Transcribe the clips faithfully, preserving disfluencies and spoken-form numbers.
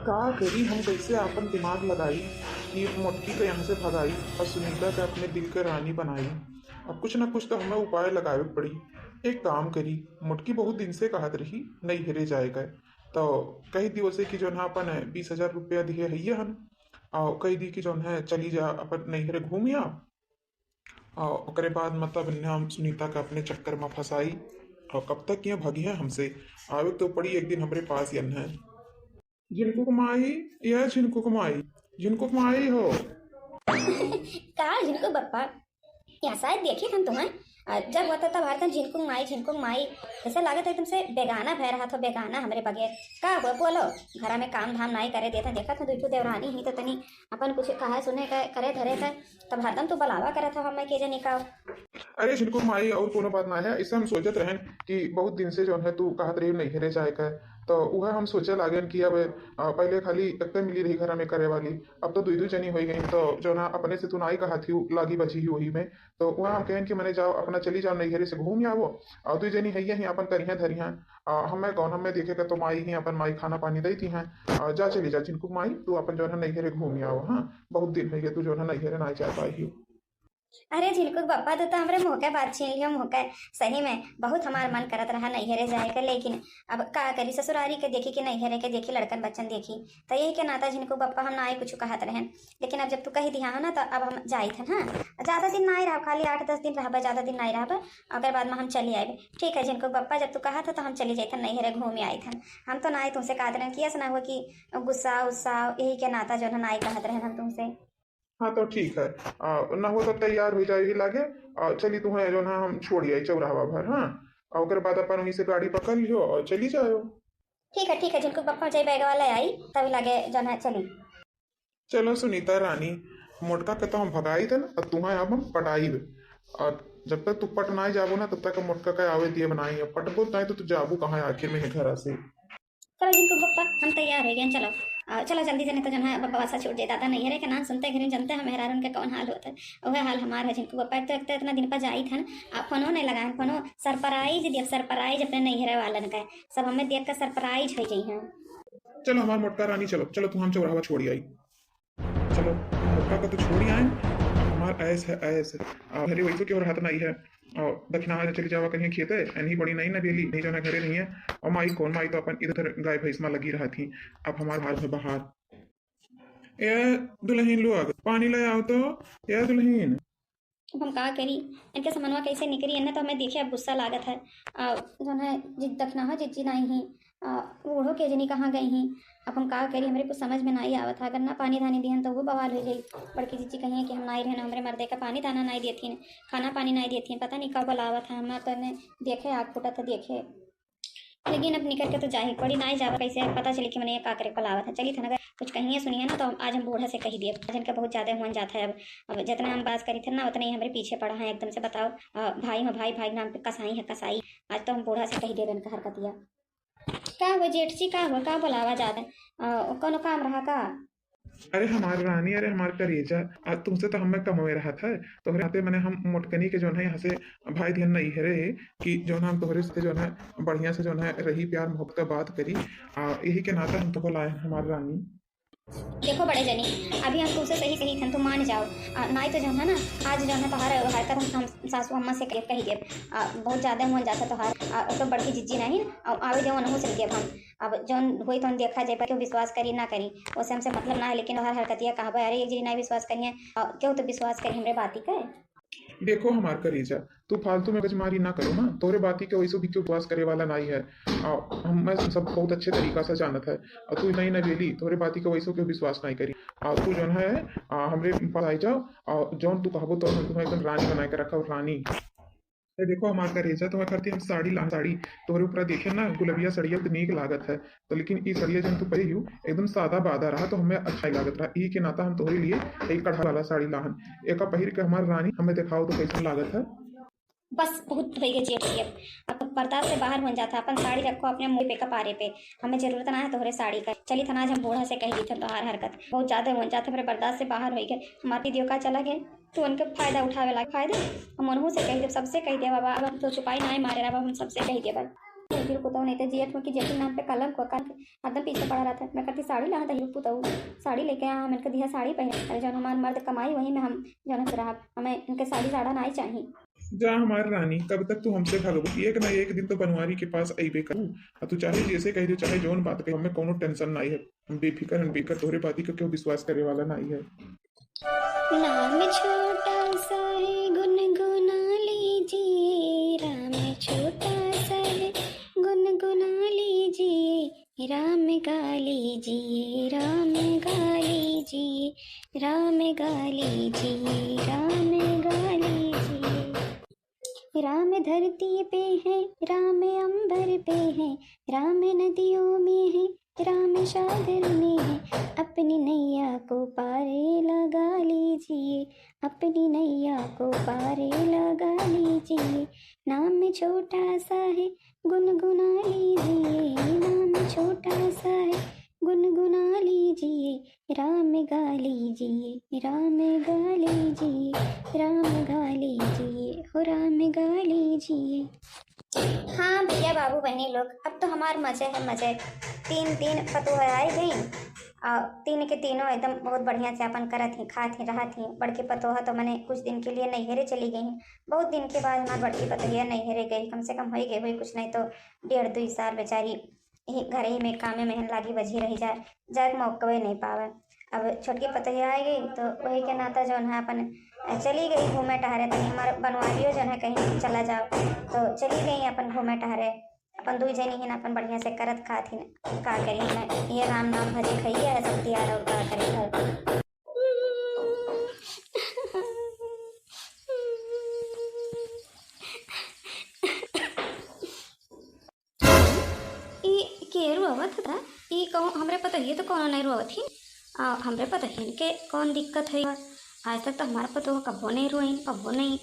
का करी हम, कैसे आपन दिमाग लगाई कि मोटकी के यहाँ से भगाई और सुनीता के अपने दिल के रानी बनाई। अब कुछ ना कुछ तो हमें उपाय लगावे पड़ी। एक काम करी, मोटकी बहुत दिन से कहत रही नैहरे जाए का, तो कही दी उसे कि जौन है अपन बीस हजार रुपया दिए हइये हन, और कही दी कि जौन है चली जा अपन नैहरे घूम आ। और ओकरे बाद मतलब इन्हें हम सुनीता का अपने चक्कर में फंसाई। और कब तक ये भगी है हमसे, आवे तो पड़ी एक दिन हमरे पास यन है। झिनकुक माई, या झिनकुक माई, झिनकुक माई हो। का झिनकुक बप्पा, या शायद देखी हम तुम्हें। आ, जब होता तब हरदम झिनकुक माई, झिनकुक माई, जैसे लागत है तुमसे बेगाना भय रहा थो, बेगाना हमरे बगैर। का हुआ बोलो, घरा में काम धाम नाई करे देता, देखा तो दुई ठो देवरानी ही तो तनी अपन कुछ कहा सुने का करे धरे का, तब हरदम तू बुलावा करत हो हमें के जनी का। अरे झिनकुक माई, और कोनो बात ना है, इससे हम सोचत रहन कि बहुत दिन से जौन है तू कहत रही नैहरे जाए का, तो वह हम सोचे लागेन कि अब, अ, पहले खाली एक मिली रही घर में करे वाली, अब तो दुई दुई जनी हो गई, तो जौन है अपने से तू नाई कहत ही लागी बची ही वही में, तो वह हम कहन कि मने जाओ अपना चली जाओ नैहरे से घूम आवो, और दुई जनी है यही अपन करिया धरिया, आ, हमें कौन हमें देखे का तो माई ही अपन माई खाना पानी देती हैं, आ, जा चली जा झिनकुक माई, तू अपन जौन है नैहरे घूम आओ। हाँ, बहुत दिन हो गए तू जौन है नैहरे ना जा पाई ही। अरे झिनकुक बप्पा, तू तो हमरे मुँह के बात छीन लियो, मुँह के। सही में बहुत हमार मन करत रहा नैहरे जाए के, लेकिन अब का करी, ससुरारी के देखी कि नैहरे के देखी, लड़कन बच्चन देखी, तो यही के नाता झिनकुक बप्पा हम ना आए कुछ कहत रहन। लेकिन अब जब तू कह दिया हो ना, तो अब हम जाइत हन। हाँ, ज़्यादा दिन ना रहब, खाली आठ दस दिन रहबे, ज़्यादा दिन ना रहबे, ओकर बाद में हम चली आएबे। ठीक है झिनकुक बप्पा, जब तू कहत हो तो हम चली जाइत हन नैहरे घूम आइत हन। हम तो ना आए तुमसे कहत रहन कि ऐसा ना हो कि गुस्सा उस्सा, यही के नाता जो है ना आए कहत रहन हम तुमसे। हाँ, तो ठीक है। आ, ना हो तो तैयार हो जाए ही लागे। आ, चली तुम्हें जो ना हम छोड़ आई चौराहा भर। हाँ, और ओकर बाद अपन वहीं से गाड़ी पकड़ लियो और चली जाओ। ठीक है, ठीक है, झिनकुक बप्पा जाई बैग वाला आई, तभी लागे जो है चली। चलो सुनीता रानी, मोटका के तो हम भगाई देन, और तुम्हें अब हम पटाई। और जब तक तू पट ना जाबो ना, तब तक मोटका के आवे दिए बनाई। अब पटबो नहीं तो तू जाबू कहाँ आखिर में है घरा से? चलो झिनकुक बप्पा, हम तैयार हो गए, चलो। आ, चलो जल्दी से, नहीं तो जौन है बप्पा बसा छूट जाए। दादा नैहरे के नाम सुनते घरी जनते हैं मेहरारून के कौन हाल होता है, वह हाल हमार है झिनकुक बप्पा। एक तो, एक तो इतना दिन पर जाई थन, आ फोनो नहीं लगाए, फोनो सरप्राइज दिए, सरप्राइज अपने नैहरे वालन का, सब हमें देख कर सरप्राइज हो जाई हैं। चलो हमार मोटका रानी, चलो, चलो तू हम चौराहा छोड़ आई। चलो, मोटका का तो छोड़ ही आए, हमार ऐस है, ऐस। आ, घरे वैसो के और हाथ नहीं है। और दक्षिणा चली जावा कहीं खेते, एनही बड़ी नहीं ना बेली, नहीं जाना घरे नहीं है। और माई कौन, माई तो अपन इधर गाय भैंस में लगी रहा थी। अब हमार हाल है बाहर। ए दुल्हन लोग, पानी ले आओ तो, ए दुल्हन। अब हम का करी, इनके समनवा कैसे निकरी, इन्हें तो हमें देखे अब गुस्सा लागत है। आ, जौन है, जिद दखना है, जिज्जी नहीं ही, आ, बूढ़ो के जनी कहाँ गई ही। अब हम का करी, हमरे कुछ समझ में नहीं आवत है। अगर ना पानी धानी दिहन तो वो बवाल हो जाई। बड़की जिज्जी कहिए कि हम नाई रहन, हमरे मर्दे का पानी दाना नहीं देथिन, खाना पानी नहीं देथिन, पता नहीं कब बुलावत है। हमार तो इन्हें देखे आग फूटत है, देखे। लेकिन अब निकल के तो जाही पड़ी, नाई जावा कैसे, अब पता चली कि मने ये का करे बुलावत है। चली थन, अगर कुछ कहिए सुनिए ना, तो हम, आज हम बूढ़ा से कही दिए। आज इनका बहुत ज्यादा हुन जाता है। अब, अब जितना हम बात करी थे ना, उतना ही हमरे पीछे पड़ा है एकदम से। बताओ, अ, भाई हो भाई, भाई के नाम पे कसाई है कसाई। आज तो हम बूढ़ा से कही दिए इनका हरकतिया। का हुआ जेठ जी, का हुआ, का बुलावा जाता है? अ, कोनो काम रहा का? अरे हमार रानी, अरे हमार करेजा, आ, तुमसे तो हमें कमवे रहा था। तोहरे हाथे मने हम मोटकनी के जौन है यहाँ से भाई ध्यान नहीं है रे, कि जौन हम तोहरे से जौन है बढ़िया से जौन है रही, प्यार मोहब्बत बात करी। आ, यही के नाता हम तोहको लाए हैं, हमार रानी। देखो बड़े जनी, अभी हम तुमसे सही कही थन, तुम मान जाओ। आ, नाई तो जौन है ना, आज जौन है तोहार हरकत हम, हम सासू अम्मा से कही, कही देब। आ, बहुत ज्यादा मन जाता तोहार। आ, तो बड़की जिज्जी नहीं, आ, आवे जो उनहु से देब हम। अब जौन होई तौन देखा जाए, पर केहू विश्वास करी ना करी, ओसे हमसे मतलब ना है, लेकिन हर हरकतिया कहबे, अरे एक जनी ना विश्वास करिए, और केहू तो विश्वास करी हमरे बाती के। देखो हमार करेजा, तू फालतू में गजमारी ना करो ना, तोहरे बाती के वैसे भी केहू विश्वास करे वाला नहीं है। आ, हम, मैं सब बहुत अच्छे तरीका से जानत है, और तू नहीं नवेली, तोहरे बाती के वैसे केहू विश्वास नहीं करी। आ, तू जौन है, आ, हमरे पास आई जाओ, और जौन तू कहबो तो हम तुम्हें एकदम रानी बना के रखब, रानी। ए, देखो हमार करेजा, तुम्हारे खातिर हम साड़ी ला, साड़ी तोहरे ऊपर देखे ना, गुलबिया सड़िया तो नीक लागत है, तो लेकिन ई सड़िया जौन तू पहरी हूँ एकदम सादा बादा रहा, तो हमें अच्छा ही लागत रहा। ई के नाता हम तोहरे लिए एक कढ़ाई वाला साड़ी लाहन, एका पहिर के हमार रानी हमें दिखाओ तो कैसन लागत है। बस बहुत हो गए जेठ जी, अब, अब बर्दाश्त से बाहर हो जाता। अपन साड़ी रखो अपने मुँह पे, कपारे पे, हमें जरूरत ना है तोहरे साड़ी का। चली थन आज हम बूढ़ा से कही दी थन तोहार हरकत बहुत ज्यादा हो जाता, मेरे बर्दाश्त से बाहर हो गए। हमारे दीदियों का चला गए तो उनके फायदा उठावे लाग फायदा। हम उनहू से कही देब, सबसे कही देब, बाबा, अब हम तो छुपाई ना मारे, अब हम सबसे कही देब। हीरो पुतहु नहीं थे, जेठ में कि जेठ के नाम पे कलंक हुआ, कलंक एकदम पीछे पड़ा रहता है। मैं कहती, "साड़ी लाहा था हीरो पुतहु, साड़ी लेके आ, हम इनके दिया साड़ी पहने, अरे जौन हमार मर्द कमाई वही में हम जौन से रहब, हमें इनके साड़ी साड़ा नहीं चाहिए।" जा हमार रानी, कब तक तू हमसे भागबू? एक ना एक दिन तो बनवारी के पास अइबे करू। आ तू चाहे जैसे कह दे, चाहे जौन बात कहे, हमें कोनो टेंशन नहीं है। हम बेफिकर, हम बेफिकर, तोहरे बाती का क्यों विश्वास करे वाला नहीं है। नाम छोटा सा है, गुनगुना लीजिए, राम छोटा सा है, गुनगुना लीजिए, राम गा लीजिए, राम गा लीजिए, राम गा लीजिए, राम गा लीजिए। राम धरती पे है, राम अंबर पे है, राम नदियों में है, राम सागर में है। अपनी नैया को पारे लगा लीजिए, अपनी नैया को पारे लगा लीजिए। नाम छोटा सा है, गुनगुना लीजिए, नाम छोटा सा है, गुनगुना लीजिए, राम गा लीजिए, राम गा लीजिए, राम गा लीजिए, हो राम गा लीजिए। हाँ भैया, बाबू, बहनी लोग, अब तो हमार मजे है मजे। तीन, तीन पतोह आए गई और तीन के तीनों एकदम बहुत बढ़िया से अपन करत ही, खात ही, रहत ही। बड़की पतोह तो मने कुछ दिन के लिए नैहरे चली गई। बहुत दिन के बाद हमार बड़की पतोहिया नैहरे गई, कम से कम हो ही गई हुई कुछ नहीं तो डेढ़ दुई साल बेचारी यही घर ही में कामे में लागी बझी रही जाए, जाए के मौकवे नहीं पावे। अब छोटकी पतोहिया आ गई तो वही के नाता जौन है अपन चली गई घूमे टहरे। तनी हमार बनवारियो जौन है कहीं चला जाओ तो चली गई अपन घूमे टहरे। अपन दुई जनी ही ना अपन बढ़िया से करत खात ही ना, का करी, हमें ये राम नाम भजे खइए है सब तियार और का करी है। ई के रोवत था? ई कहूँ हमरे पतोहिए तो कोनो नहीं रोवत ही। आ, हमरे पतोहियन के कौन दिक्कत है? आज तक तो हमार पतोह कब्बो नहीं रोइन, कब्बो नहीं।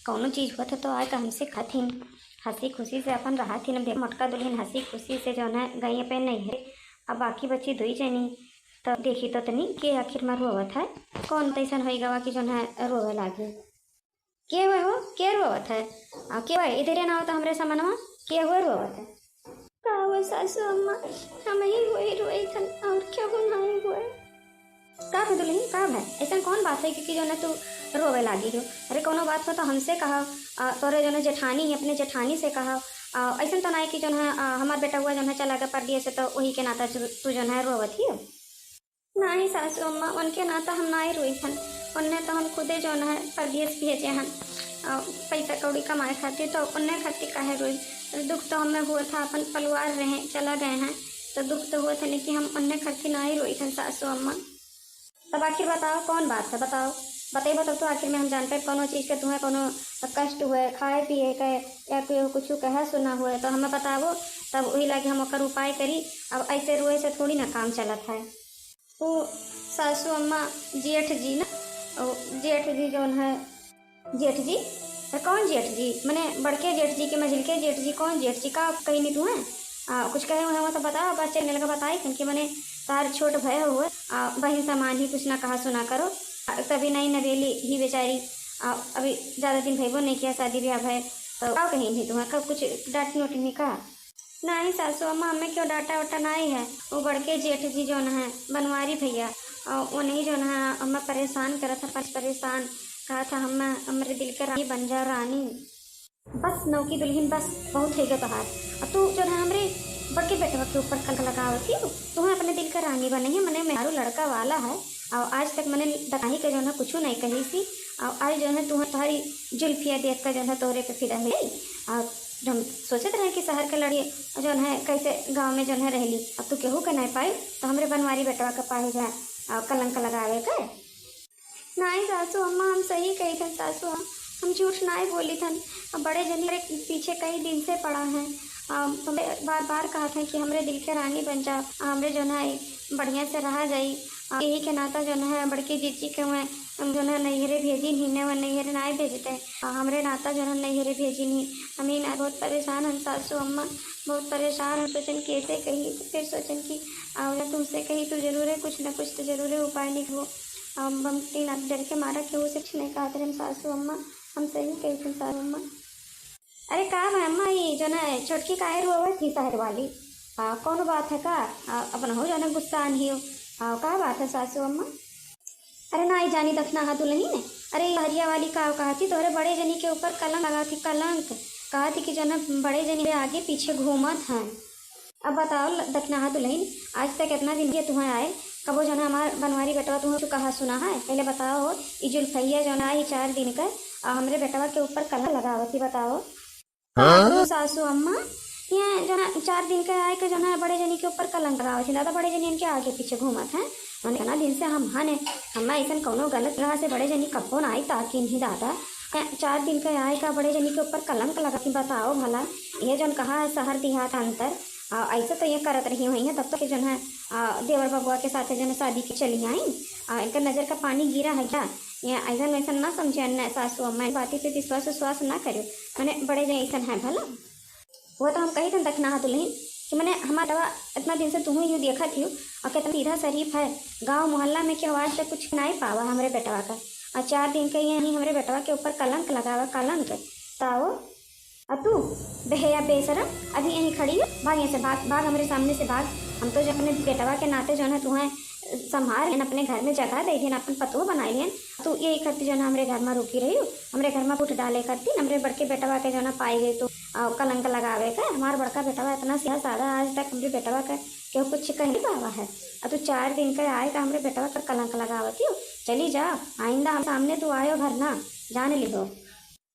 कौनो चीज होत है तो आए तो हमसे कहत ही। हँसी खुशी से अपन रहत ही। अब देख मोटका दुल्हन हँसी खुशी से जौन है गई पे नैहरे। अब बाकी बची दुई जनी, तो देखी तो तनी के आखिर में रोवत है, कौन तैसन होई गवा कि जौन है रोवे लागे। के हुए हो? के रोवत है? आ, के हुए? इधरे ना हो तो हमरे समनवा, के हुए रोवत है? का हुए सासू अम्मा, हम ही हुए रोई थन और क्यों नहीं हुए? का भे दुल्हन, का भे? ऐसन कौन बात है कि, कि जौन है तू रोवे लागी हो? अरे कौनो बात हो तो हमसे कहा, आ, तोरे जौन है जेठानी है, अपने जेठानी से कहा। आ, ऐसन तो ना है कि जौन है, आ, हमार बेटा हुआ जौन है चला गया परदेस से तो वही के नाता तू, तू जौन है रोवत ही हो। नाही सासू अम्मा, उनके नाता हम नाही रोई थन। उन्हें तो हम खुदे जौन है परदेस भेजे हन, आ, पैसा कौड़ी कमाए खातिर, तो उन्हें खातिर काहे रोई? दुख तो हमें हुआ था, अपन परिवार रहे, चला गए हैं, तो दुख तो हुआ था, लेकिन हम उन्हें खातिर नाही रोई थन सासू अम्मा। तब आखिर बताओ, कौन बात है, बताओ। बताइए, बताओ तो आखिर में हम जान पाए, कौनो चीज के तुम्हें कौनो कष्ट हुए, खाए पिए के, या कोई कुछ कहा सुना हुए, तो हमें बताओ, तब वही लागे हम ओकर उपाय करी। अब ऐसे रोए से थोड़ी ना काम चलत है। ओ सासू अम्मा, जेठ जी ना, ओ जेठ जी जौन है, जेठ जी? अरे कौन जेठ जी? मने बड़के जेठ जी के मझिलके जेठ जी, कौन जेठ जी? का कही नहीं तू है? आ, कुछ कहे हुए हो तो बताओ, बस चैनल का बताई, क्योंकि मने तार छोट भय हुए, आ, बहन समान ही कुछ ना कहा सुना करो। आ, तभी नई नवेली ही बेचारी, आ, अभी ज्यादा दिन भइबो नहीं किया शादी ब्याह भय, तो का कही नहीं तू है? कब कुछ डांट नोट नहीं कहा? नाही सासू अम्मा, हमें क्यों डांटा वाटा नाही है। वो बड़के जेठ जी जौन है, बनवारी भैया, और वो नहीं जौन है, हमें परेशान करत है, परेशान। कहा था, "हम, हमरे दिल के रानी बन जाओ, रानी।" बस नौकी दुल्हन, बस बहुत है गया तोहार। अब तू जौन है, हमरे बड़के बेटवा के ऊपर कलंक लगावत ही, तू अपने दिल का रानी बने है, मने मेहरारू लड़का वाला है, और आज तक मने दनाही के जौन है, कुछ नहीं कही सी, और आज जौन है, तू तुम्हारी जुल्फिया देख कर जौन है, तोहरे पे फिदा हो गई। और हम सोचत रहे कि शहर के लड़की जौन है कैसे गाँव में जौन है रहली, अब तू केहू के नहीं पाई तो हमरे बनवारी बेटवा के पाए जाए और कलंक लगावे के। नाई सासू अम्मा, हम सही कही थन सासू, हम, हम झूठ नाई बोली थन। अब बड़े जनी के पीछे कई दिन से पड़ा है, आ, तो बार बार कहा था कि हमरे दिल के रानी बन जाओ, आ, हमरे जौन है बढ़िया से रहा जाई। आ, यही के नाता जौन है बड़की जीजी के हुए हम जौन है नैहरे भेजी नहीं, ने वो नैहरे नाई भेजते। आ, हमरे नाता जौन है नैहरे भेजी नहीं। हम ही ना बहुत परेशान हन सासू अम्मा, बहुत परेशान हन। सोचन कैसे कही, तो फिर सोचन कि आ, तुमसे कही तो जरूर है, कुछ ना कुछ तो जरूर है उपाय निकलो। आ, हम तीन आप डर के मारा केहू से कुछ नहीं कहा हम सासू अम्मा, हम सही कही थी सासू अम्मा। अरे का बा अम्मा, ई जौन है छोटकी काहे रोवत ही शहर वाली? आ, कौनो बात है का? आ, अपनहू जौन है गुस्सा आन ही हो। आ, का बात है सासू अम्मा? अरे नाहीं जानी दखिनहा दुलहिन, अरे ई हरिया वाली का कहत ही, तोहरे बड़े जनी के ऊपर कलंक लगावत ही, कलंक। कहत ही कि जौन है बड़े जनी के आगे पीछे घूमत है। अब बताओ ल-, दखिनहा दुलहिन, आज तक एतना दिन के तुहें आए, कबो जौन है हमार बनवारी बेटवा तुहें कुछ कहा सुना है? पहिले बताओ, ई जुल्फैया जौन आई चार दिन का, आ हमरे बेटवा के ऊपर कलंक लगावत ही, बताओ। हाँ? सासू अम्मा, ये जौन है चार दिन के आए के जौन है बड़े जनी के ऊपर कलंक लगावत ही, दादा बड़े जनी इनके आगे पीछे घूमत है। मने एतना दिन से हम हने, हमें अइसन कौनो गलत राह से बड़े जनी कब्बो नाई ताकिन ही दादा। ए, चार दिन के आए का बड़े जनी के ऊपर कलंक लगावत ही, बताओ भला। ये जौन कहा है शहर देहात अंतर, आ, अइसे तो ये करत रही हुई हैं, तब तो कि जौन है, आ, देवर बबुआ के साथे जौन है शादी के चली आई, आ, इनका नजर का पानी गिरा है क्या? ये अइसन वइसन ना समझे, अन्य सासू अम्मा, इन बाती पे विश्वास उश्वास ना करियो। मने बड़े जनी अइसन है भला। वो तो हम कही थन दखिनहा दुलहिन कि मने हमार बेटवा एतना दिन से तुहूँ यूँ देखत हियो, और केतना सीधा शरीफ है, गाँव मोहल्ला में केहू आज तक कुछ नाई पावा हमरे बेटवा का, और चार दिन के यहीं हमरे बेटवा के ऊपर कलंक लगावा, कलंक। ताओ, और तू बेहया बेशरम, अभी यहीं खड़ी हो, भाग यहाँ से, भाग, भाग हमरे सामने से भाग। हम तो जौन अपने बेटवा के नाते जौन है तुहें संभार लेन, अपने घर में जगह दे देन, अपन पतोह बनाए लेन, तू यही खातिर जौन है हमरे घर में रुकी रही हो, हमरे घर में फूट डाले खातिर, हमरे बड़के बेटवा के जौन है पाई गई तू, आ, कलंक लगावे का। हमार बड़का बेटवा एतना सीधा साधा, आज तक हमरे बेटवा का केहू कुछ कह नाई पावा है, और तू चार दिन के आए का हमरे बेटवा का कलंक लगावत ही हो। चली जा, आइंदा हम सामने तू आयो घर ना, जान लिहो।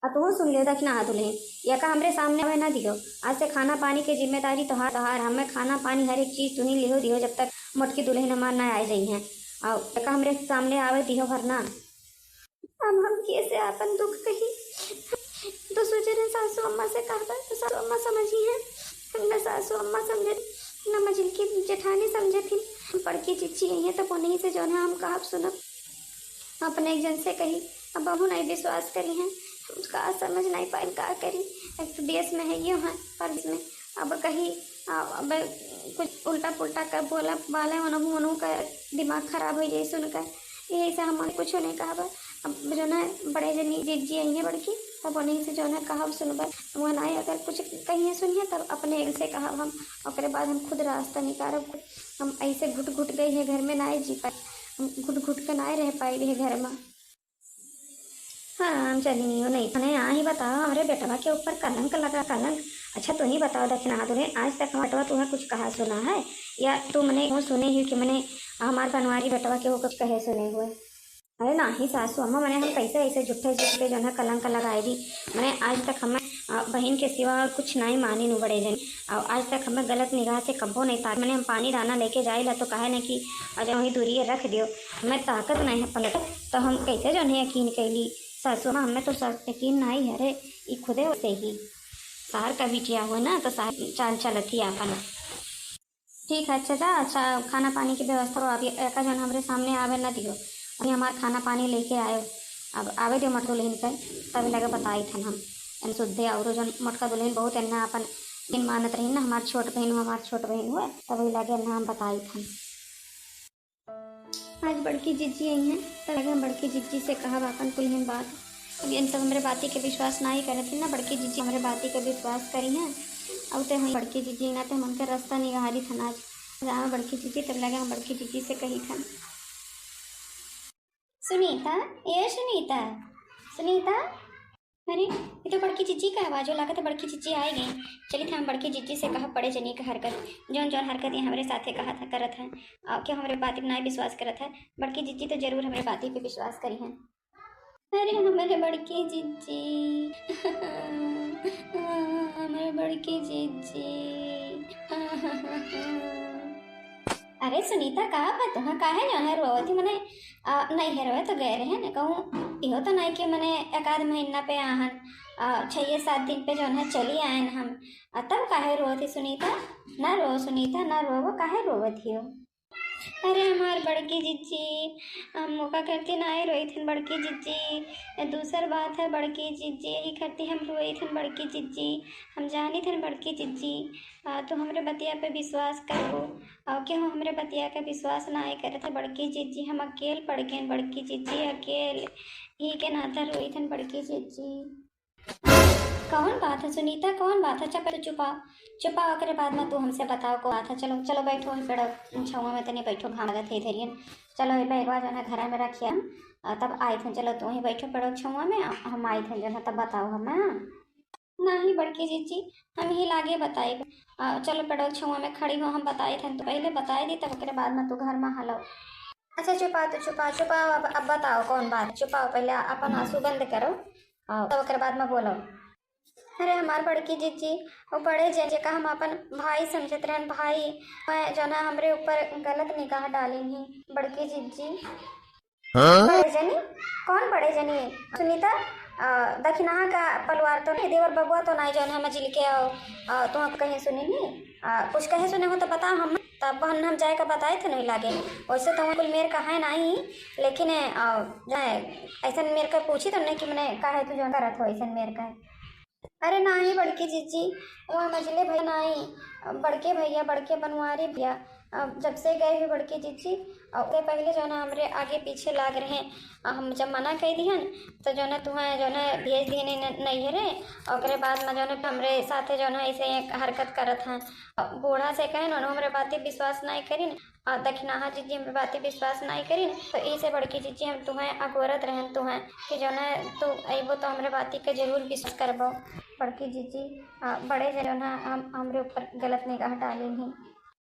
आ तुहूँ सुन लियो दखिनहा दुलहिन, एका हमरे सामने आवे ना दियो। आज से खाना पानी के जिम्मेदारी तोहार, तोहार, हमें खाना पानी हर एक चीज तुहीं लिहो दियो, जब तक मोटकी दुलहिन हमार ना आए जइहैं। और एका हमरे सामने आवे दियो भर ना। अब हम कैसे आपन दुख कही? तो सोचे रहे सासू अम्मा से कहबा, तो सासू अम्मा समझिहैं, न सासू अम्मा समझे, न मझिलकी जेठानी समझे थी। बड़की जिज्जी अइहैं, तब उन्हीं से जौन है हम कहब सुनब। अपने एक जन से कही, अब बहू नाई विश्वास करिहैं, हम का समझ नाई पाइन, का करी। एक तो देश में है ये है, परदेश में, अब कही, आ, अब कुछ उल्टा पुल्टा का बोला, बाले उनहु, उनहु का दिमाग खराब होइ जाई सुन के। यही से हम कुछ नाई कहब। अब जौन है बड़े जनी जिज्जी अइहैं बड़की, तब उन्हीं से जौन है कहब सुनब। वो नाई अगर कुछ कहिहैं सुनिहैं, तब अपने एक से कहब हम, ओकरे बाद हम खुद रास्ता निकारब। हम अइसे घुट घुट के ये घर में नाई जी पाई, हम घुट घुट के नाई रह पाई ये घर में। हाँ, हम चली नहीं हो, नहीं। मने आ ही बताओ, हमरे बेटवा के ऊपर कलंक लगा, कलंक। अच्छा, तू ही बताओ दखिनहा दुलहिन, आज तक हमार बेटवा तुहें कुछ कहा सुना है, या तू मने वो सुने ही कि मने हमार बनवारी बेटवा के वो कुछ कहे सुने हुए? अरे नाहीं सासू अम्मा, मने हम कैसे ऐसे झूठे झूठे जौन है कलंक लगाए दी? मने आज तक हमें, अ, बहिन के सिवा और कुछ नाई मानी नु बड़े जन, और आज तक हमें गलत निगाह से कब्बो नहीं ताक। मने हम पानी दाना लेके जाइला तो कहे न कि अरे वहीं दूरिये रख दियो, हमें ताकत नहीं है पलट, तो हम कैसे जौन है यकीन कैली? सासू अम्मा, हमें तो सास यकीन नाई है रे, ई खुदे वैसे ही शहर का बिटिया हुआ ना, तो शहर चाल चलत ही आपन। ठीक है, अच्छा जा, अच्छा खाना पानी की व्यवस्था करो, अभी एका जौन हमरे सामने आवे न दियो, अभी हमार खाना पानी लेके आयो, अब आवे दियो मोटकी दुलहिन के, तब लगे बताई थन हम। एन सुद्धे और जौन मोटका दुलहिन बहुत एन्ना अपन दिन मानत रही ना, हमार छोट बहिन हुआ, हमार छोट बहिन हुआ, तब लगे एन्ना हम बताई थन। आज बड़की जिज्जी अइहैं, तब लगे हम बड़की जिज्जी से कहब आपन कुलिहन बात। अब इन सब हमरे बाती के विश्वास नाई करत ही ना, बड़की जिज्जी हमरे बाती के विश्वास करिहैं। अब ते हम बड़की जिज्जी ना, ते हम उनके रास्ता निगारी थन आज। जाओ बड़की जिज्जी, तब लगे हम बड़की जिज्जी से कही थन। सुनीता, ए सुनीता, सुनीता। अरे, ये तो बड़की जिज्जी का आवाज हो, लागत है बड़की जिज्जी आए गई। चली था हम बड़की जिज्जी से कहब बड़े जनी के हरकत, जौन जौन हरकत ये हमरे साथे कहत है, करत है, और क्यों हमरे बाती पे नाई विश्वास करत है। बड़की जिज्जी तो जरूर हमरे बाती पे विश्वास करिहैं। अरे हमरे बड़की जिज्जी, हमरे बड़की जिज्जी। अरे सुनीता, का बा तुहा? काहे जौन है रोवत ही? मने, आ, नैहरवे तो गए रहे न, कहूँ इहो तो नहीं कि मने एक आध महीना पे आहन, आ, छह सात दिन पे जौन है चली आयन हम। आ, तब काहे रोवत ही सुनीता? ना रो सुनीता, ना रोवो, काहे रोवत ही हो? अरे हमार बड़की जिज्जी, हम मौका करती नाई रोई थन बड़की जिज्जी। दूसर बात है बड़की जिज्जी, यही खातिर हम रोई थन बड़की जिज्जी। हम जानी थन बड़की जिज्जी, आ, तो हमरे बतिया पे विश्वास करबो। और केहू हमरे बतिया के विश्वास नाई करत है बड़की जिज्जी, हम अकेल पड़ गए बड़की जिज्जी, अकेल। यही के नाता रोई थन बड़की जिज्जी। कौन बात है सुनीता, कौन बात है? चुप, तू चुपाओ, चुपाओ, ओकरे बाद में तू हमसे बताओ कौन बात है। चलो, चलो बैठो वहीं पेड़ छाँव में, तनी बैठो, घाम लगत है इधर ही। चलो, ये बैगवा जौन है घर में रखिए हम, आ, तब आइत हैं। चलो, तू वहीं बैठो पेड़ छाँव में, आ, हम आइत हैं जौन है, तब बताओ हम, हाँ? नाही बड़की जीजी, हम ही लागे बताइब। आ, चलो पेड़ छाँव में खड़ी हो, हम बताइत हैं, तू पहले बताइ दी, तब ओकरे बाद में तू घर में हलो। अच्छा चुपाओ, तू चुपाओ, चुपाओ, अब, अब बताओ कौन बात, चुपाओ, पहले अपन आँसू बंद करो, आ, तब ओकरे बाद में बोलो। अरे हमार बड़की जीजी, वो बड़े जन जेका हम अपन भाई समझत रहन, भाई, मैं जौन है हमरे ऊपर गलत निगाह डालिन ही बड़की जीजी। हाँ? बड़े जनी? कौन बड़े जनी? सुनीता, आ, दखिनहा का पलवार तो नहीं, देवर बबुआ तो नहीं जौन है मजिल के आओ, आ, तुम कहीं सुनी नहीं, आ, कुछ कहे सुने हो तो बताओ हम, तब हम, हम जाए का बताए थे नहीं लागे। वैसे तो कुल मेर का है नहीं, लेकिन, आ, जाए ऐसन मेर का पूछी तो नहीं कि मने काहे तू जौन करत हो ऐसन मेर का है। अरे नाही बड़की जीजी, वो मझले भैया नाही, बड़के भैया, बड़के बनवारी भैया, अब जब से गए हुए बड़की जीजी, और ओसे पहले जौन है हमरे आगे पीछे लाग रहे, आ, हम जब मना कइ दिहन, तो जौन है तुहें जौन है भेज दिहन न-, नैहरे, ओकरे बाद में जौन है हमरे साथे जौन है ऐसे एक हरकत करत हैं। बूढ़ा से कहे न, हमरे बातें विश्वास नहीं करिन, आ, दखिनहा जीजी हमरे बाती विश्वास नाहीं करिन, तो ई से बड़की जीजी हम तुहें अगोरत रहन तुहें कि जौन है तू अइबो तो हमरे बाती के जरूर विश्वास करबो। बड़की जीजी, आ, बड़े जन जौन है हम, हमरे ऊपर गलत निगाह डालिन ही।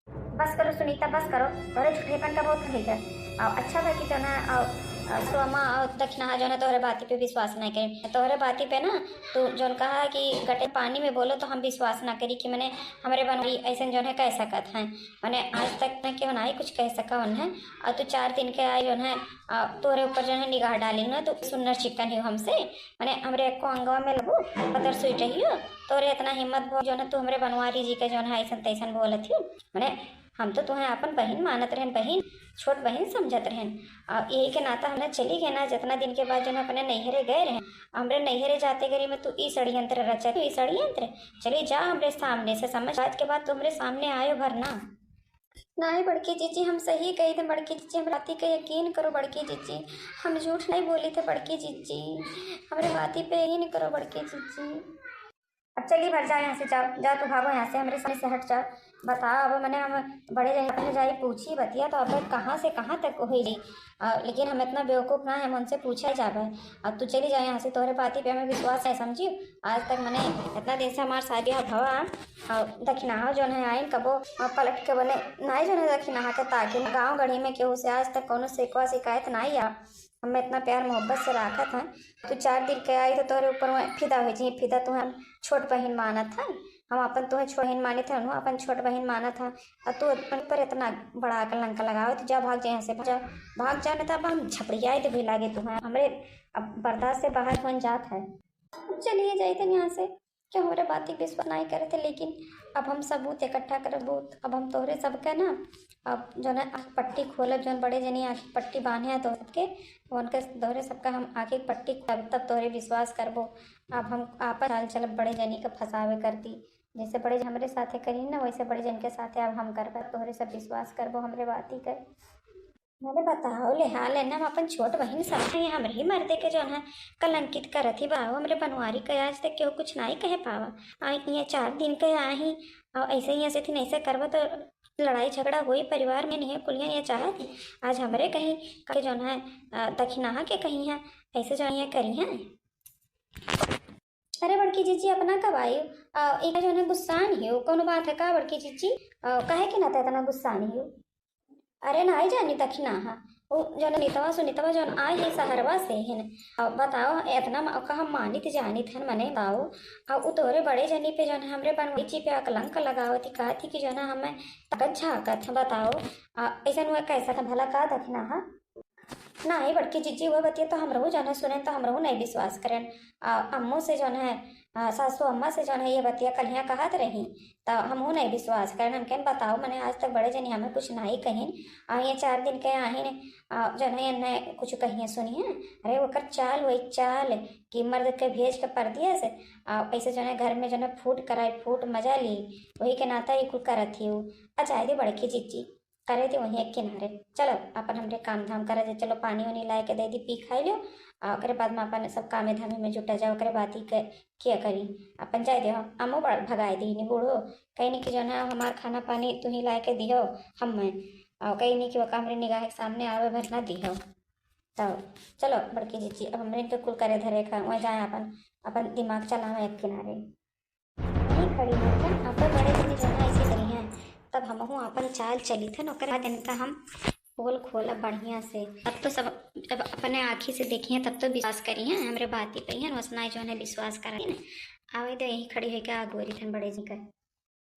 बस करो सुनीता, बस करो, तोरे झूठेपन का बहुत हो गया। आ, अच्छा बा कि जौन है, आ, आ, तो अम्मा, आ, दखिनहा जौन है तोहरे बाती पे विश्वास नहीं करिन, तोहरे बाती पे ना, तू जौन कहा कि गटे पानी में बोलो तो हम विश्वास ना करी कि मने हमरे बनवारी ऐसन जौन है कह सकत हैं। मने आज तक न केहू नाई कुछ कह सका उन्हें। और तू चार दिन के आई उन्हें, आ, तोरे ऊपर जो है निगाह डाली ना, तू सुन्नर चिकन ही हमसे। मने हमरे एको अंगवा में लगू, पतर सुई रहियो, तोरे इतना हिम्मत भो जो ना तू हमरे बनवारी जी के जो है ऐसन तैसन बोलत ही। मने हम तो तुहें अपन बहिन मानत रहन, बहिन, छोट बहिन समझत रहन। आ, यही के नाता हमने चली गए ना, जितना दिन के बाद जो है अपने नैहरे गए रहन। हमरे नैहरे जाते घरी में तू ई षड्यंत्र रचत, ई षड्यंत्र। चली जा हमरे सामने से, समझ आज के बाद तू हमरे सामने आयो भर ना। नाहीं बड़की जीजी, हम सही कही थे बड़की जीजी, हमरे बाती के यकीन करो बड़की जीजी, हम झूठ नहीं बोली थे बड़की जीजी, हमरे बाती पे यकीन करो बड़की जीजी। अब चली भर जाओ यहाँ से, जाओ, जाओ तू भागो यहाँ से, हमरे सामने से हट जाओ। बताओ अब मने हम बड़े जन अपने जाई पूछी बतिया तो अब कहाँ से कहाँ तक होई जाई। अ, लेकिन हम इतना बेवकूफ ना है, हम उनसे पूछा ही जाबे। अब तू चली जाओ यहाँ से, तोहरे बाती पे हमें विश्वास है समझी। आज तक मने इतना दिन से हमार शादी है भवा, और दखिनहा जौन है आइन कबो, अ, पलट के बने नाई जौन है दखिनहा के ताकि गाँव गढ़ी में केहू से आज तक कौनो शिकवा शिकायत नाई आ। हमें इतना प्यार मोहब्बत से राखत हैं, तू चार दिन के आई तो तोहरे ऊपर में फिदा हो जाई, फिदा तू हम छोट बहिन मानत है, हम अपन तोहे छोट बहिन मानत है, उन्हों अपन छोट बहिन मानत है, और तू अपन पर इतना बड़ा कलंक लगाओ, तू जा भाग जा यहाँ से, भाग जा, भाग जा, नहीं तो अब हम झपड़ियाए देबे लागे तुम्हें, हमरे अब बर्दाश्त से बाहर होन जात है। चलिए जाइत हैं यहाँ से, क्यों हमरे बाती विश्वास नहीं करे थे, लेकिन अब हम सबूत इकट्ठा करबू, अब हम तोहरे सबके ना, अब जौन है आँख पट्टी खोलब, जौन बड़े जनी आँख पट्टी बांधे हैं तो सबके, उनके तोहरे सबका हम आँख पट्टी खोलब, तब तोहरे विश्वास करबो। अब हम आपन चाल चलब बड़े जनी के फंसावे करती, जैसे बड़े जन हमरे साथे करी ना, वैसे बड़े जन के साथे अब हम करबे, तोहरे सब विश्वास करबो हमरे बाती के। अरे बताओ ले हाल है ना, हम अपन छोट बहिन सब है, हमरे ही मर्दे के जौन है कलंकित करत ही बा, हमरे बनवारी के आज तक केहू कुछ नाई कहे पावा। आ ये चार दिन के आही, और ऐसे ही ऐसे थी ऐसे करबो तो लड़ाई झगड़ा होई परिवार में, नहीं कुलियन ये चाहत ही। आज हमरे कहीं के जौन है, अ, दखिनहा के कहीं है, ऐसे जौन ये करी है। अरे बड़की जीजी, अपना कब आई? आ, एक जौन है गुस्सान ही हो, कोनो बात है का बड़की जीजी? आ, काहे के ना इतना गुस्सान ही हो? अरे ना आई जानी दखिनहा, वो जौन नितवा सुनितवा जौन आए है सहरवा से हिन। आ, बताओ इतना म-, का हम मानित जानित हन मने बताओ। आ, वो तोरे बड़े जनी पे जौन हमरे बनवारी जी पे कलंक लगावत ही, कहत ही कि जौन हमें ताकत झाकत है, बताओ। आ, ऐसन हुआ कैसा था भला का दखिनहा? नाही बड़की जीजी, वह बतिया तो हमरहू जौन है सुनेन तो हमरहू नहीं विश्वास करेन। आ, अम्मो से जौन है, आ, सासू अम्मा से जौन है ये बतिया कलियाँ कहत रही, तो हमहू नहीं विश्वास करेन। हम कहन बताओ, मने आज तक बड़े जनी हमें कुछ नहीं कहिन, आ, ये चार दिन के आहिन, आ, जौन है इन्हें कुछ कहिए सुनिए। अरे ओकर चाल वही चाल कि मर्द के भेज के परदेस, आ, ऐसे जौन है घर में जौन है फूट कराए, फूट मजा ली, वही के नाता ये कुल करत ही। आ जाए दे बड़की जीजी, करे दे वहीं एक किनारे। चलो, अपन हमरे काम धाम करे दे, चलो पानी वानी लाए के दे दी, पी खाई लो, आ ओकरे बाद में अपन सब कामे धामे में जुटा जाओ, ओकरे बात ही के, किया करी, अपन जाए दे, हमो बड़ भगाए दी, नी बूढ़ो, कहीं नहीं कि जौन है हमार खाना पानी तू ही लाए के दियो, हम मैं, आ कहीं नहीं कि वो हमरे निगाह के सामने आवे भर ना दियो। तो चलो बड़की जीजी, अब हमरे के कुल करे धरे का, वह जाए अपन, अपन दिमाग चलावे एक किनारे। वहीं खड़ी होकर आपे बड़े जनी जौन है ऐसे करी हैं, तब हमहू आपन चाल चली थन, ओकर बाद इनका हम पोल खोलब बढ़िया से। तब तो सब जब अपने आँखी से देखिए तब तो विश्वास करिए हमरे बाती पे, है वसनाई जौन है विश्वास करिए। आवे दे, यहीं खड़ी होके आ गोरी थन बड़े जी का।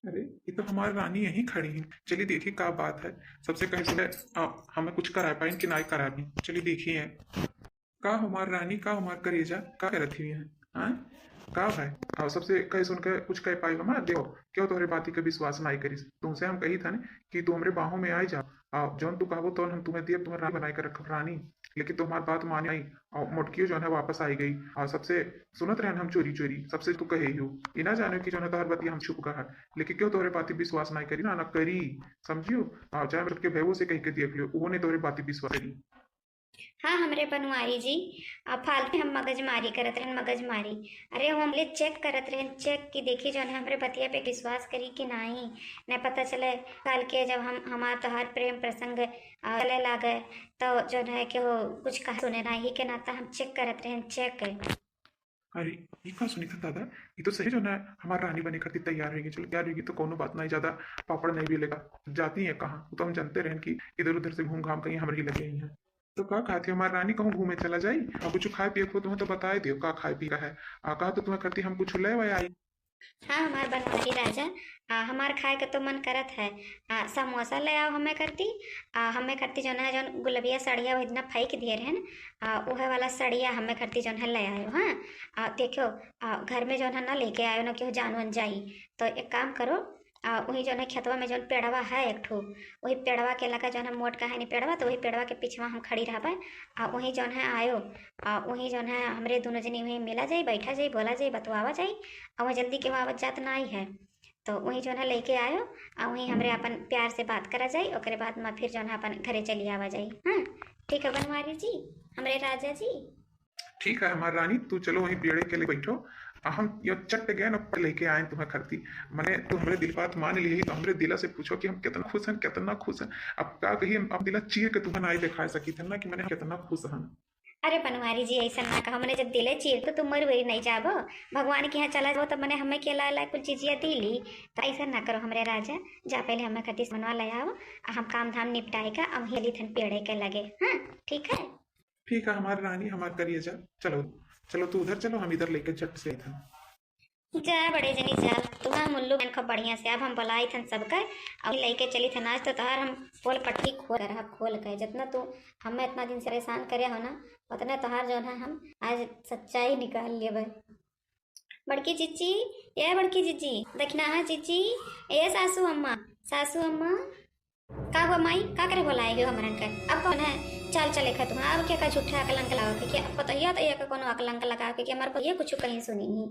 अरे, ये तो हमार रानी यहीं खड़ी है। चलिए देखिए का बात है। सबसे कहे सुने, आ, हमें कुछ करा पाइन कि नाई करा पाइन। चलिए देखिए। का हमार रानी, का हमार करेजा, का करत हुई है? हाँ? का भाई? आ, सबसे कहे सुन के कुछ कह पाई हमार? देखो, क्यों तोहरे बाती का विश्वास नाई करिस? तुमसे हम कही था ने कि तू हमरे बाहों में आई जा, आ, जौन तू कहबो तौन हम तुम्हें दिए, तुम्हें रानी बनाए के रखब रानी। लेकिन तू हमार बात मानी नहीं, और मोटकियो जौन है वापस आई गई। और सबसे सुनत रहन हम चोरी चोरी, सबसे तू कहे हो, ई ना जाने कि जौन है तोहर बतिया हम छुप कहा, लेकिन क्यों तोहरे बाती विश्वास नाई करी ना, ना करी, समझियो? आ, चाहे मोटके भैवो से कह के देख लियो, वो नहीं तोहरे बाती विश्वास करी। हाँ, हमरे बनवारी जी, आ, फालतू हम मगजमारी करत रहन, मगजमारी। अरे, वो हमले चेक करत रहन, चेक की देखी जौन है हमरे बतिया पे विश्वास करी कि नाई। नहीं पता चले काल के जब हम, हमार तोहार प्रेम प्रसंग, आ, चले लागे, तो जौन है कि वो कुछ कहा सुने ना, यही के नाता हम चेक करत रहन, चेक। अरे, ई का सुनी था दादा? ई तो सही जौन है हमार रानी बने खातिर तैयार होगी। चलो, तैयार होगी तो कोनो बात नहीं, ज्यादा पापड़ नहीं भी लेगा। जाती है कहाँ? वो तो हम जानते रहन कि इधर उधर से घूम घाम कहीं हमरे ही लगे ही हैं। तो का कहत है हमार रानी, कहूँ घूमे चला जाई? और कुछ खाए पिए को तुम्हें तो बताए दियो, का खाए पिए का है। आ, कहा तो तुम्हें करती हम कुछ ले आए आई। हाँ, हमार बनवारी राजा, आ, हमार खाए का तो मन करत है। आ, समोसा ले आओ हमें करती, आ, हमें करती जौन है, जौन गुलबिया सड़िया वो इतना फेंक दिए रहन, आ, उहे वाला सड़िया हमें करती जौन है ले आयो। हाँ, आ, देखो, आ, घर में जौन है ना लेके आयो, ना केहू जान वान जाई। तो एक काम करो, आ, वही जौन है खेतवा में जौन पेड़वा है एक ठो, वही पेड़वा के लगा जौन है मोट का है नी पेड़वा, तो वही पेड़वा के पिछवा हम खड़ी रहबे। आ, वही जौन है आयो, आ, वही जौन है हमरे दोनों जनी वही मिला जाई, बैठा जाई, बोला जाई, बतवावा जाई। आ, वही जल्दी केहू आवत जात ना आई है, तो वही जौन है लेके आयो, आ, वही हमरे अपन प्यार से बात करा जाई, ओकरे बाद में फिर जौन है अपन घरे चली आवा जाई। हाँ, ठीक है बनवारी जी, हमरे राजा जी। ठीक है हमार रानी, तू चलो वहीं पेड़े के लिए बैठो। आ हम यो चट गए न लेके आए तुम्हें खरती। मने तू हमरे दिल बात मान ली है, तो हमरे दिला से पूछो कि हम कितना खुश हैं, कितना खुश हैं। अब का कही, हम, हम दिला चीर के तुम्हें नाई दिखा सकी थे ना कि मने हम कितना खुश हैं। अरे बनवारी जी, ऐसा ना कहो, मने जब दिले चीर के तुम मर वरी नहीं जाबो, भगवान के यहाँ चला जाओ, तब मने हमें के लाए लाए कुछ चीजिया दी ली, तो ऐसा ना करो हमरे राजा। जा पहले हमें खरती मनवा ले आओ, आ हम काम धाम निपटाए का, अब हेली थन पेड़े के लगे। हाँ, ठीक है। ठीक है हमार रानी, हमार करिए जा। चलो, चलो तू उधर चलो, हम इधर लेके झट से इधर। जा बड़े जनी जा, तुम्हार मुल्लू बहन खूब बढ़िया से, अब हम बुलाई थन सबके, अब लेके चली थन। आज तो तोहार हम पोल पट्टी खोल कर, हाँ, खोल के, जितना तू हमें इतना दिन से परेशान करे हो ना, उतने तोहार जौन है हम आज सच्चाई निकाल लेबे। बड़की जीजी, ए बड़की जीजी, दखिनाहा जीजी, ए सासू अम्मा, सासू अम्मा, का हुआ माई, का करे बोलाए हो हमरन के? अब कौन है चाल चले खा तुम्हारा? अब क्या का झूठा अकलंक लगाओ के, कि अब पतोहिया तो ये का कोनो अकलंक लगाओ के, कि हमार पतोहिया कुछ कहीं सुनी नहीं।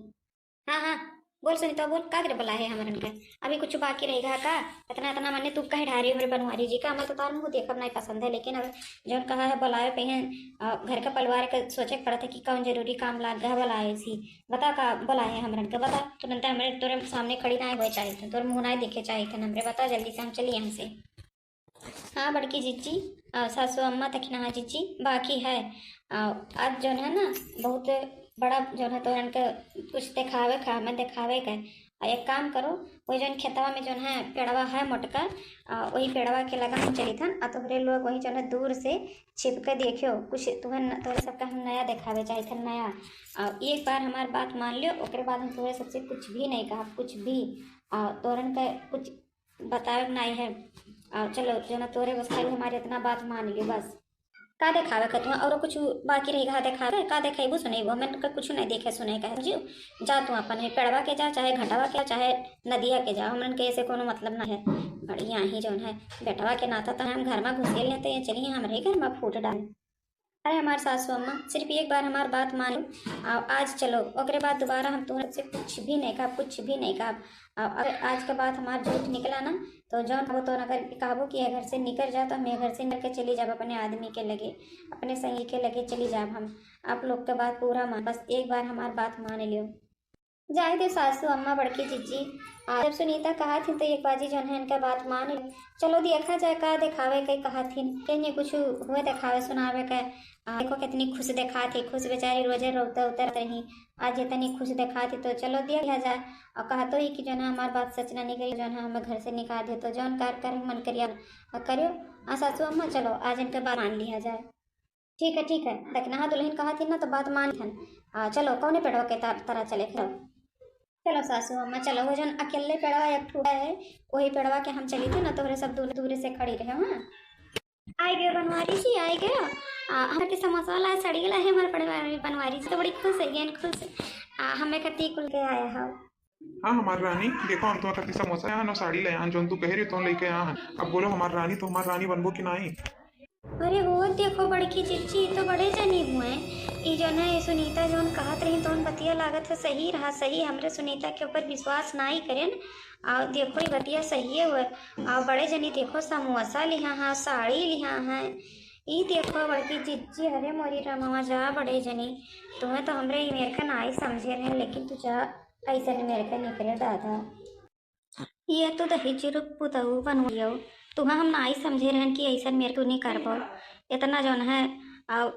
हाँ, हाँ, बोल सुनी तो बोल, का करे बोलाए है हमरन के? अभी कुछ बाकी रहेगा का? इतना, इतना मने तू कहे ढारी हमरे बनवारी जी का, हमारे तो तार मुँह देखब नहीं पसंद है, लेकिन अब जौन कहा है बोलाए पे हैं, अ, घर का परिवार के सोचे के पड़त है कि कौन जरूरी काम लाग गया बोलाए सी। बता का बोलाए है हमरन के, बता। तुरंत हमरे तोरे सामने खड़ी ना होए चाहिए थे, तोरे मुँह ना देखे चाहिए थे हमरे, बता जल्दी से, हम चली यहाँ से। हाँ बड़की जीजी, आ, सासू अम्मा तखिना जीजी बाकी है। आ, आज जौन है ना, बहुत बड़ा जौन है तोहरन के कुछ देखावे का, हमें देखावे का। आ, एक काम करो, वही जौन खेतवा में जौन है पेड़वा है मोटका, आ, वही पेड़वा के लगा हम चली थन, आ तोहरे लोग वही जौन है दूर से छिप के देखियो, कुछ तुहन तोहरे सबका हम नया देखावे चाहे थन, नया। आ, एक बार हमार बात मान लियो, ओकरे बाद हम तोहरे सबसे कुछ भी नहीं कहा, कुछ भी। आ, तोहरन के कुछ बतावे के नाई है। आ, चलो, जना तोरे बस खाली हमारे इतना बात मान लियो बस। का देखावे का तुहा? और कुछ बाकी रही गा देखावे? का देखेबू सुनेबू? हमें का कुछ नहीं देखे सुने का है, समझियो? जा तू अपन, हे पेड़वा के जा, चाहे घटवा के, चाहे नदिया के जा, हमन के ऐसे कोनो मतलब ना है। बढ़िया ही जौन है, बेटवा के नाता तो हम घर में घुसेल लेते हैं, चलिए हमरे घर में फूट डाले। अरे हमार सासू अम्मा, सिर्फ एक बार हमार बात मान लो, आ, आज चलो, ओकरे बाद दोबारा हम तोहरा से कुछ भी नहीं कहब, कुछ भी नहीं कहब। आ, अगर आज के बाद हमार झूठ निकला ना, तो जौन वो तो अगर कहबो कि ये घर से निकल जा, तो हम ये घर से निकल के चली जाब, अपने आदमी के लगे, अपने संगी के लगे चली जाब हम। आप लोग के बात पूरा मान, बस एक बार हमार बात मान लियो। जाए दे सासू अम्मा, बड़की जिज्जी, आ, जब सुनीता कहा थी तो एक बाजी जौन है इनका बात मान ली। चलो देखा जाए का देखावे के कहा थी, कहीं कुछ हुए देखावे सुनावे के। आ, देखो कितनी खुश देखा थी, खुश बेचारी रोजे रोते उतर रही, आज इतनी खुश देखा थी, तो चलो दिया जाए। और कहा तो ही कि जौन है हमार बात सच ना निकली, जौन है हमें घर से निकाल दे, तो जौन कार करे मन करिया और करियो। आ सासू अम्मा, चलो आज इनके बात मान लिया जाए। ठीक है, ठीक है, देखना है दुल्हन कहा थी ना, तो बात मान थन। आ, चलो कौने पेड़वा के तर-, तरह चले, चलो। चलो सासू अम्मा, चलो, वो जौन अकेले पेड़वा एक ठो है, वही पेड़वा के हम चली थे ना, तोहरे सब दूर दूर से खड़ी रहे। हाँ, आए गए बनवारी जी, आए गए। आ, हमके समोसा वाला है, सड़ी गला है हमारे बनवारी, बनवारी जी तो बड़ी खुश है, ज्ञान खुश है। आ, हमें कती कुल के आया है। हाँ हमार रानी, देखो हम तुम्हारे खातिर समोसा यहाँ ना साड़ी ले आन, जौन तू कह रही हो, तो लेके आन। अब बोलो हमार रानी, तो हमार रानी बनबो कि नहीं? अरे हो, देखो बड़की जिज्जी, ई तो बड़े जनी हुए। ई जौन है सुनीता जौन कहत रही, तौन बतिया लागत है सही रहा, सही। हमरे सुनीता के ऊपर विश्वास नाई करेन। आ देखो, ई बतिया सही है हुए। आ बड़े जनी देखो, समोसा लिहा है, साड़ी लिहा है। ई देखो बड़की जिज्जी, अरे मोरी रमवा, जा बड़े जनी, तुम्हें तो हमरे ई मेर का नाई समझे रहे, लेकिन तू जा, ऐसे मेर का निकले दादा। ये तो दहेज रूप पुतऊ बनवैयो, तुहा हम नाई समझे रहन कि ऐसन मेर तू नहीं करबो। इतना जौन है, आ,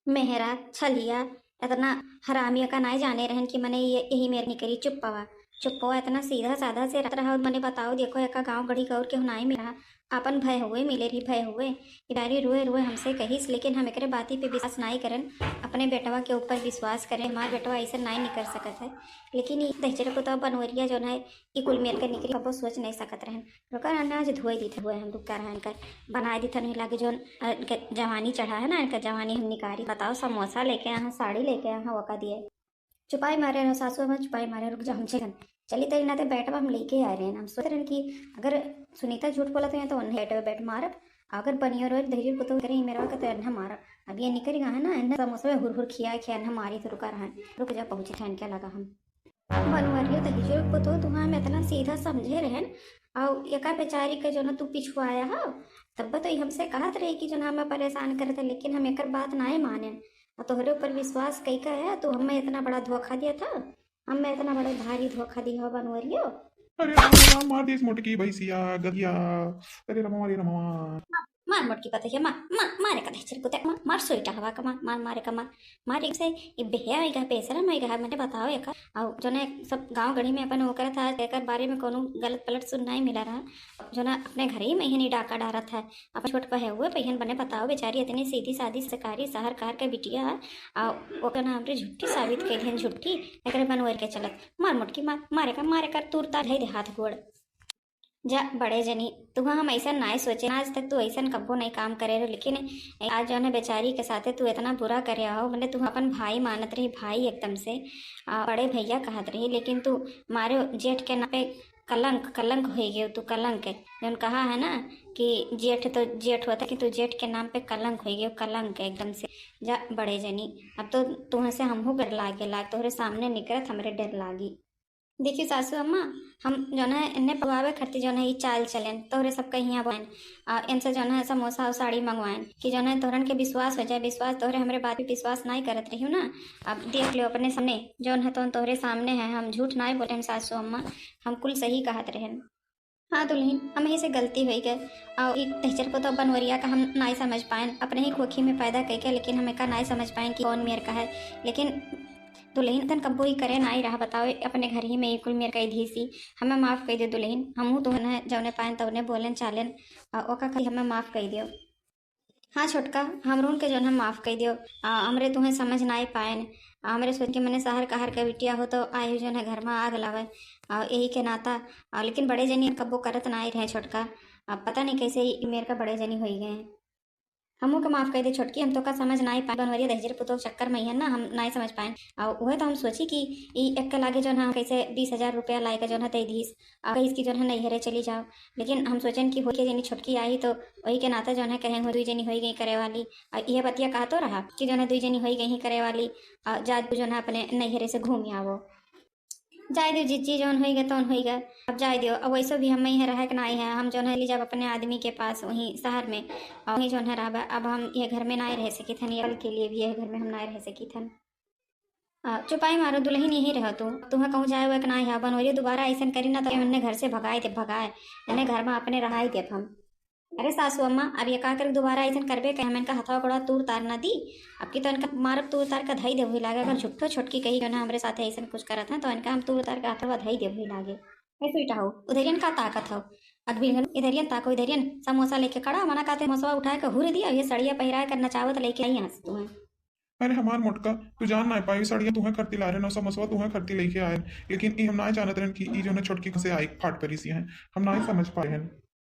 मेहरा, छलिया, इतना हरामी का नाई जाने रहन कि मने ये, यही मेर निकरी। चुप्पवा, चुप्पवा, इतना सीधा साधा से रहत रहा। मने बताओ, देखो, एका गाँव गढ़ी गौर के नाई मिला, आपन भय हुए मिले रही, भय हुए। ई बेचारी रोए रोए हमसे कहिस, लेकिन हम एकरे बाती पे विश्वास नाई करन, अपने बेटवा के ऊपर विश्वास करें। हमार बेटवा ऐसे नाई निकल सकत है, लेकिन ई दहिजरा पुतवा बनवरिया जौन है, ई कुल मेर के निकरी, कबो सोच नहीं सकत रहन। रुका रहन, आज धोए दीत हुए हम रुका रहन कर, बनाए दीत नहीं लागे जौन, अ, इनके जवानी चढ़ा है ना, इनका जवानी हम निकारी। बताओ, समोसा लेके आए हैं, साड़ी लेके आए हैं, ओका दिए। चुपाई मारे रहो सासू अम्मा, चुपाई मारे, रुक जा, हम चलन। चली तेरी नाते बैठवा हम लेके आ रहे हैं। हम सोच रहे हैं कि अगर सुनीता झूठ बोला तो यहाँ तो उन्हें बैठे बैठ मारब, अगर बनियो रोज दहिजर पुतौ करे मेरा के तो इन्हें मारब। अब ये निकल गया है ना, इन्हें समोसा में हुर हुर खिया खिया इन्हें मारी तो रुका रहा है। रुक जा, पहुँचे ठहन क्या लगा हम। बनवरियो दहिजर पुतौ तुम्हारा हम इतना सीधा समझे रहन, और एका बेचारी के जो ना तू पिछुआया हो, तब तो ये हमसे कहत रही कि जो ना हमें परेशान करते, लेकिन हम एकर बात नाय माने। आ तोहरे ऊपर विश्वास कई का है, तू हमें इतना बड़ा धोखा दिया था, हमें इतना बड़ा भारी धोखा दिया हो बनवरियो। अरे राम राम, मार दिस मोटकी भैंसिया, गदिया। अरे रामा, अरे रामा। मार मोटकी पतहिया, मार, मार, मारे का दहिजर पुतौ, मार, मार सोइटा हवा का, मार, मार, मारे का, मार, मार एक से, ये बेहया होइगा, बेशरम होइगा, मने बताओ एका। और जो ने सब गाँव गढ़ी में अपन वो करत है, एकर बारे में कोनो गलत पलट सुन नहीं मिला रहा, जो ना अपने घर ही में ही नहीं डाका डारत है। अब छोट पहे हुए पहियन बने बताओ, बेचारी इतनी सीधी सादी संस्कारी शहर कार के बिटिया, आ ओकर ना हमरे झूठी साबित कइले हन, झूठी। एकरे बनवर के चलत, मार मोटकी मार, मारे का, मारे का, तूर तार धई दे हाथ गोड़। जा बड़े जनी, तुहा हम ऐसा नाय सोचे, आज तक तू ऐसा कब्बो नहीं काम करे रहो, लेकिन आज जो है बेचारी के साथे तू इतना बुरा करे हो, मतलब तू अपन भाई मानत रही, भाई एकदम से, आ, बड़े भैया कहत रही, लेकिन तू मारे जेठ के नाम पे कलंक, कलंक होइ गयो तू, कलंक है। जौन कहा है ना कि जेठ तो जेठ होता, कि तू जेठ के नाम पे कलंक होइ गयो, कलंक है एकदम से। जा बड़े जनी, अब तो तुहसे हमहू डर लागे लाग, तोहरे सामने निकरत हमरे डर लागी। देखियो सासू अम्मा, हम जौन है इन्हें पवावे खातिर जौन है ई चाल चलेन, तोहरे सबके हियाँ बोएन, आ इनसे जौन है समोसा और साड़ी मंगवाएन कि जौन है तोहरन के विश्वास हो जाए, विश्वास, तोहरे हमरे बात पे विश्वास नाय करत रहियो ना। अब देख लियो अपने सामने, जौन है तौन तोहरे सामने है, हम झूठ नाय बोलेन सासू अम्मा, हम कुल सही कहत रहेन। हाँ दुल्हन, हम ही से गलती होइ गए, और ई दहिजर पुतौ बनवरिया का हम नाय समझ पाएन, अपने ही खोखी में पैदा कइके, लेकिन हम एका नाय समझ पाएन कि कौन मेर का है। लेकिन दुल्हन तन कब्बो ही करे नाय रहा, बताओ, अपने घर ही में ई कुल मेर कई धीसी। हमें माफ कई दे दुल्हन, हमहू तुहन है जौने पाएन तौने बोलेन चालेन, आ ओका खातिर हमें माफ कई दियो। हाँ छोटका, हमरून के जौन है माफ कई दियो। आ, हमरे तुहें समझ नाय पाएन। आ, हमरे सोच के मने शहर कहर के बिटिया हो तो आए जौन है घर में आग लावे। आ, यही के नाता, आ, लेकिन बड़े जनी कब्बो करत नाय रहे छोटका। आ, पता नहीं कैसे ई मेर का बड़े जनी होई गए। हमहू के माफ कइ दे छोटकी, हम तोका समझ नाई पाए, बनवरिया दहिजर पुतोह चक्कर में ही है ना, हम नाई समझ पाए। और उहे तो हम सोची कि ई एक के लागे जौन है कैसे बीस हजार रुपया लाए के जौन है दे दीस, और कहिस कि जौन है नैहरे चली जाओ। लेकिन हम सोचन कि होई के जनी छोटकी आई तो वही के नाते जौन है कहें हो दुई जनी होई गई करे वाली। और यह बतिया कहतो रहा कि जौन है दुई जनी होई गई ही करे वाली, और जा तू जौन है अपने नैहरे से घूम आवो। जाए दियो जिज्जी, जौन होई गए तौन होई गए, अब जाए दियो। अब वैसे भी हम यहीं रहे के नाई है, हम जौन है ली जब अपने आदमी के पास वहीं शहर में, और वहीं जौन है रहबे। अब हम ये घर में नाई रह सकी थन, ये पल के लिए भी ये घर में हम नाई रह सकी थन। आ, चुपाई मारो दुल्हन, यहीं रह तू, तुम्हें कहूँ जाए हुए के नाई है। बनवरिया दोबारा ऐसन करी ना तो उन्हें घर से भगाए दे, भगाए, इन्हें घर में अपने रहाई देब हम। अरे सासू अम्मा, अब ये का कर दोबारा ऐसन करबे के हम इनका हथवा गोड़ा तूर तार ना दी। अब की तो इनका मारब तूर तार का धई देबो ही लागे। अगर झूठो छोटकी कही जो ना हमरे साथे ऐसन कुछ करत है तो इनका हम तूर तार का हथवा धई देबो ही लागे। ए स्वीटा हो, उधरियन का ताकत हो? अगबिल इधरियन ताको, इधरियन समोसा लेके खड़ा, मना कहते समोसा उठाए के हुर दिया, अब ये सड़िया पहिराए कर नचावत लेके आई यहाँ से तुम्हें। अरे हमार मोटका, तू जान ना पाई, सड़िया तुहें खरती ला रहे, नौ समोसवा तुहें खरती लेके आए, लेकिन ई हम ना जानत रहन कि ई जो है छोटकी से आई फाट परी सी हैं, हम ना ही समझ पाए हैं।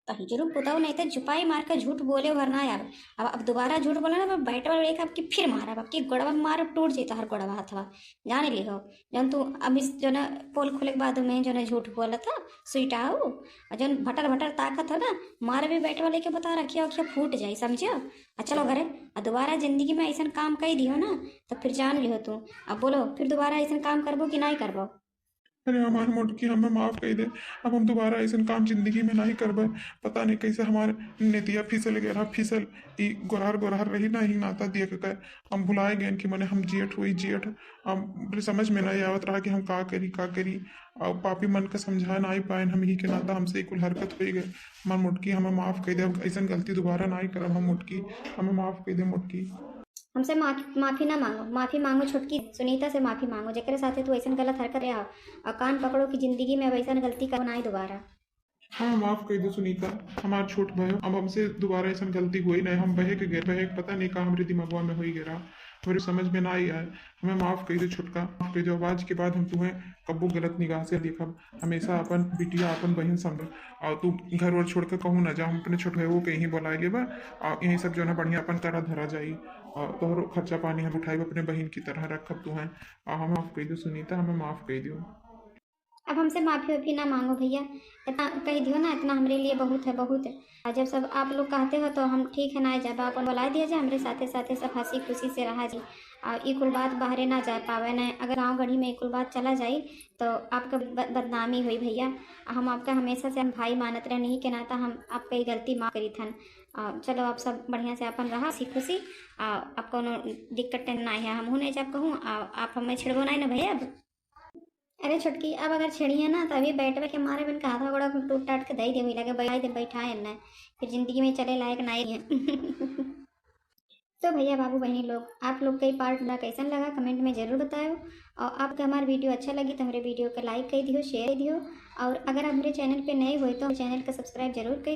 तही जरूर पुताऊ नहीं तो जुपाई मार के झूठ बोले भर ना यार। अब, अब दोबारा झूठ बोले ना, अब बैट बॉल लेके आपकी फिर मारब, आपकी गोड़वा मारब, टूट जाई तोहर गोड़वा हथवा, जान लिहो। जौन तू अब इस जो ना पोल खुले के बाद में जो ना झूठ बोलत हो, स्वीटा हो, और जौन भटर भटर ताकत हो ना, मारे भी बैट बॉल लेके बता रखिया, अखिया फूट जाई, समझियो। आ चलो घरे, आ दोबारा जिंदगी में ऐसन काम कई दियो ना, तो फिर जान लिहो तू। अब बोलो, फिर दोबारा ऐसन काम करबो कि नहीं करबो? अरे हमार मोटकी, हमें माफ कई दे, अब हम दोबारा ऐसन काम जिंदगी में नहीं करबे। पता नहीं कैसे हमार नेतिया फिसल गया रहा, फिसल। ई गोरहर गोरहर रही ना, ई नाता देख के हम भुलाए गए कि मने हम जियट हुई जियट। हम समझ में नहीं आवत रहा कि हम का करी, का करी। और पापी मन के समझा नहीं पाए हम, यही के नाता हमसे कुल हरकत हो गए। हमार मोटकी, हमें माफ कई दे, अब ऐसन गलती दोबारा नहीं करब हम मोटकी, हमें माफ कई दे मोटकी। हमसे माफ-, माफी ना मांगो, माफी मांगो छोटकी, सुनीता से माफी मांगो, जेकरे साथे तू ऐसन गलत हरकत रहा। और कान पकड़ो कि जिंदगी में अब ऐसन गलती करो ना दोबारा। हमें माफ कई दो सुनीता, हमार छोट भाई, अब हमसे दोबारा ऐसन गलती होई नहीं। हम बहक गए, बहक पता नहीं का हमरे दिमागवा में होई गए रहा, हमरे समझ में ना आई आए। हमें माफ कई दो छोटका, माफ कई दो। अब आज के बाद हम तुम्हें कब्बो गलत निगाह से देखब, हमेशा अपन बिटिया, अपन बहन समझ। और तू घर वर छोड़ के कहूँ ना जा, हम अपने छोट भाई के यहीं बुलाए लेबा, और यहीं सब जो है ना बढ़िया अपन करा धरा जाई, और तोहरो खर्चा पानी हम उठाई, अपने बहन की तरह रखब तुम्हें। और हमें माफ कई दो सुनीता, हमें माफ कई दो। अब हमसे माफी वाफी ना मांगो भैया, इतना कह दियो ना, इतना हमरे लिए बहुत है, बहुत है। और जब सब आप लोग कहते हो तो हम ठीक है ना जाब, आप बुला दिया जाए, हमरे साथे साथे सब हंसी खुशी से रहा जी। और ई कुल बात बाहरे ना जा पावे, नहीं अगर गाँव गढ़ी में ई कुल बात चला जाई तो आपका ब-, बदनामी हुई भैया। हम आपका हमेशा से हम भाई मानत रहनी ही के नाता हम आपका ये गलती माफ करी थन। और चलो आप सब बढ़िया से अपन रहा हंसी खुशी, और आप कोनो दिक्कत टेंशन ना है, हम हूँ नहीं जाब कहूँ, और आप हमें छिड़बो नहीं ना भैया अब। अरे छोटकी, अब अगर छेड़िए ना, तो अभी बैठवे के मारे बिन का हाथा गोड़ा कुल टूट टाट के दई देवे लगे, बैठाए दे, बैठाए ना, फिर जिंदगी में चले लायक ना ही है। तो भैया, बाबू, बहनी लोग, आप लोग के पार्ट हमरा कैसन लगा, कमेंट में जरूर बताओ। और आपके हमार वीडियो अच्छा लगी, तो हमरे वीडियो के लाइक कर दियो, शेयर कर दियो। और अगर आप हमरे चैनल पे नए हुए, तो चैनल का सब्सक्राइब जरूर कर